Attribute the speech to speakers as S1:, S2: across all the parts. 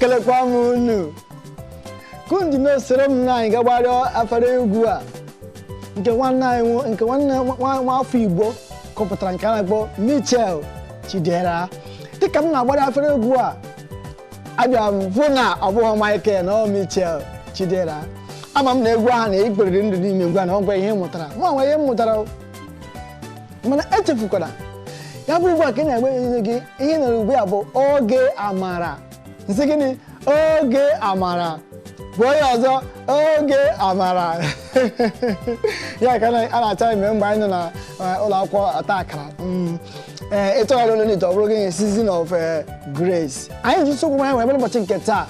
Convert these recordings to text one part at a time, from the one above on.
S1: Ekelekwa m unu kundi na-esoro m na anyị gagbarịọ afere egwu a nke nwanne anyị nke nwanne nwa afọ Igbo kọpụtara, nke a na-akpọ Michel Chidera. Dịka m na-agbara afere egwu a, abịa m fụ na ọ bụghị Michael na ọ Michel Chidera. Ama m na egwu ahụ na ikperiri ndụ n'ime egwu a na ọ gwa ihe m mụtara, mụ nwe ihe m mụtara o. Mana echefukwara ya bụ ugbu a ka ị na-egbe ihe gị, ihe nọrọ ugbu a bụ oge amara. Nsị gịnị? Oge amara bụ onye ọzọ, oge amara ya ka a na-acha ime mgbe anyị nọ na ụlọ akwụkwọ ata akara. Ee, ịtụgharị olu n'ite, ọ bụrụ gịnị? Season of grace. Anyị ji isiokwu anyị wee ụbọchị nke taa.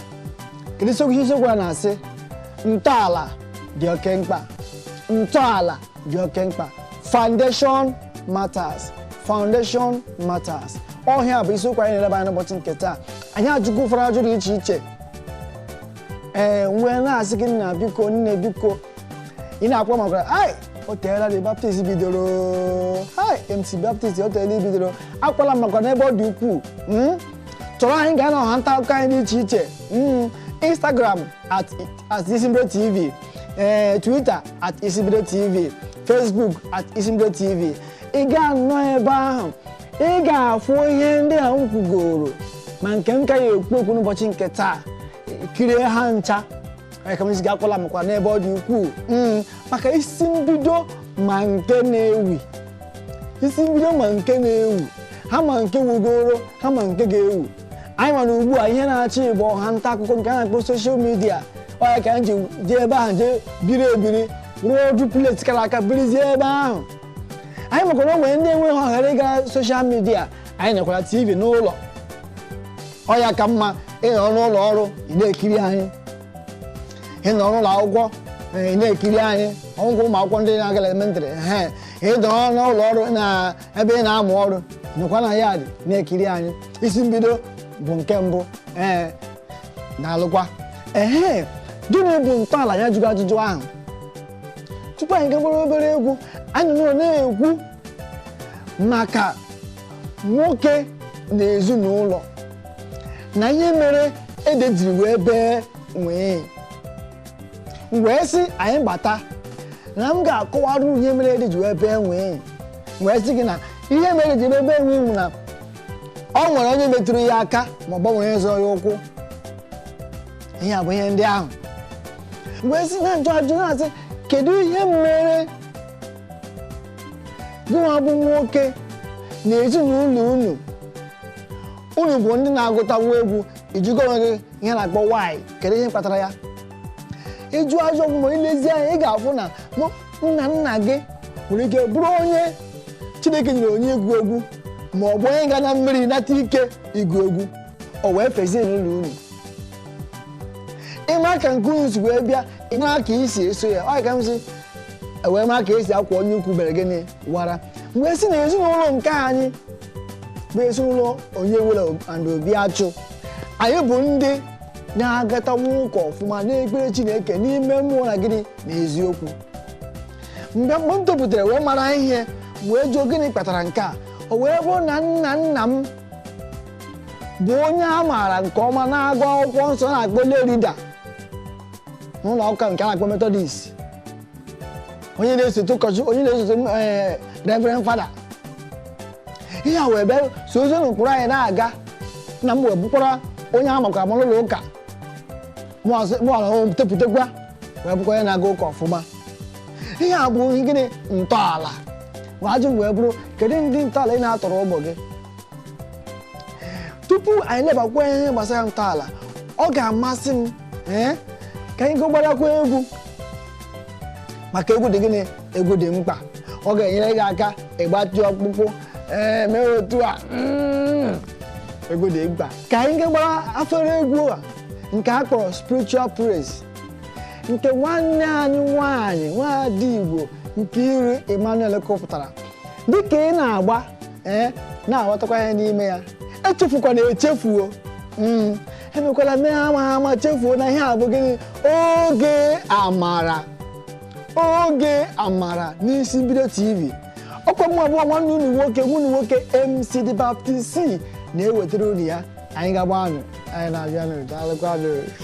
S1: Kedu isiokwu? Isiokwu a na-asị ntọala dị oke mkpa. Ntọala dị oke mkpa, foundation matters, foundation matters. Ọhịa bụ isiokwu anyị na-eleba anya n'ụbọchị nke taa. Anyị ajụgo ụfọdụ ajụ dị iche iche. Ee, nwee na-asị gị, nna biko, nne biko, ị na-akwa maka ai o teela the Baptist bidoro, hai MC Baptist, o teela ibidoro. Akwala maka n'ebe ọ dị ukwuu. Chọrọ anyị gaa na ọha nta akụkọ anyị dị iche iche, Instagram @Isimbido TV, ee, Twitter @Isimbido TV, Facebook @Isimbido TV. Ị ga-anọ ebe ahụ, ị ga-afụ ihe ndị a m kwugoro ma nke m ka ya ekwu okwu n'ụbọchị nke taa. Kirie ha ncha ka m si ga-akwala makwa n'ebe ọ dị ukwuu, maka isi mbido ma nke na-ewi, isi mbido ma nke na-ewu ha, ma nke wugoro ha, ma nke ga-ewu. Anyị mana ugbu a ihe na-achị bụ ọha nta akụkọ nke a na-akpọ social media. Ọ ya ka anyị ji jee ebe ahụ, jee biri ebiri, rụọ duplex kara aka, birizie ebe ahụ. Anyị makwara onwe ndị enweghị ohere ịga social media, anyị nyekwara TV n'ụlọ. Ọ ya ka mma ịnọ n'ụlọ ọrụ ị na-ekiri anyị, ịnọ n'ụlọ akwụkwọ ị na-ekiri anyị, ọgwụgwọ ụmụ akwụkwọ ndị na-aga elementịrị, ee, ịnọ n'ụlọ ọrụ na ebe ị na-amụ ọrụ, nọkwa na yard na-ekiri anyị. Isi mbido bụ nke mbụ. Ee, na-alụkwa ehe, gịnị bụ ntọala ya? Jụrụ ajụjụ ahụ tupu anyị gagbara obere egwu. Anyị nọrọ na-ekwu maka nwoke na ezinụlọ na ihe mere ede jiri wee bee nwee wee sị anyị bata na m ga-akọwarụ ihe mere ede ji wee bee nwee, wee sị gị na ihe mere ji wee bee nwee bụ na ọ nwere onye metụrụ ya aka ma ọ gbanwere ịzọ ya ụkwụ. Ihe a bụ ihe ndị ahụ wee sị na njụ ajụ na-asị, kedu ihe mere gịnwa bụ nwoke na ezinụlọ unu, unu bụ ndị na-agụtawu egwu, ijugo onwe gị ihe na-akpọ why? Kedu ihe kpatara ya? Ịjụ ajụ ọmụmụ, ilezi anya, ị ga-afụ na nna nna gị nwere ike bụrụ onye Chineke nyere onye egwu egwu, ma ọ bụ onye ga na mmiri nata ike igwu egwu, o wee fezie n'ụlọ unu. Ịma ka nke unu si wee bịa, ịmara ka isi eso ya. Ọ ka m si wee mara ka esi akwa onye ukwu mere gịnị wara mgbe si na ezinụlọ nke anyị bụ ezinụlọ onye were and obi achụ. Anyị bụ ndị na-agatanwu ụka ọfụma, na-ekpere Chineke n'ime mmụọ na gịnị na eziokwu. Mgbe m topụtara wee mara ihe, wee jụọ gịnị kpatara nke a, o wee bụrụ na nna nna m bụ onye a maara nke ọma na-agụ akwụkwọ nsọ, na-akpọ lay reader n'ụlọ ụka nke a na-akpọ Methodist, onye na-esote ụkọchukwu, onye na-esote Reverend Father. Ihe a wee bịa so ozi n'ụkpụrụ anyị na-aga na m wee bụkwara onye a makwa ama n'ụlọ ụka. Mụ tepụtakwa wee bụkwa onye na-aga ụka ọfụma. Ihe a bụ gịnị? Ntọala. Ajụ wee bụrụ, kedu ndị ntọala ị na-atọrọ ụmụ gị? Tupu anyị lebakwa ihe gbasara ntọala, ọ ga-amasị m ee ka anyị gụgbarakwa egwu, maka egwu dị gịnị? Egwu dị mkpa. Ọ ga-enyere gị aka ịgbatị ọkpụkpụ, ee, mee otu a. Egwu dị mkpa. Ka anyị ga-gbara afere egwu a nke a kpọrọ spiritual praise, nke nwanne anyị nwanyị, nwaada Igbo Nkiru Emmanuel kụpụtara. Dịka ị na-agba, ee, na-aghọtakwa ihe n'ime ya, echefukwana echefuo, emekwala mee ama ama chefuo na ihe a bụ gịnị? Oge amara, oge amara n'isi mbido TV. Ọkwa mụ abụọ, nwanne unu nwoke, nwunye nwoke, MC The Baptist C na-ewetara unu ya. Anyị ga-agba anụ. Anyị na-abịanụ. Daalụkwanụ.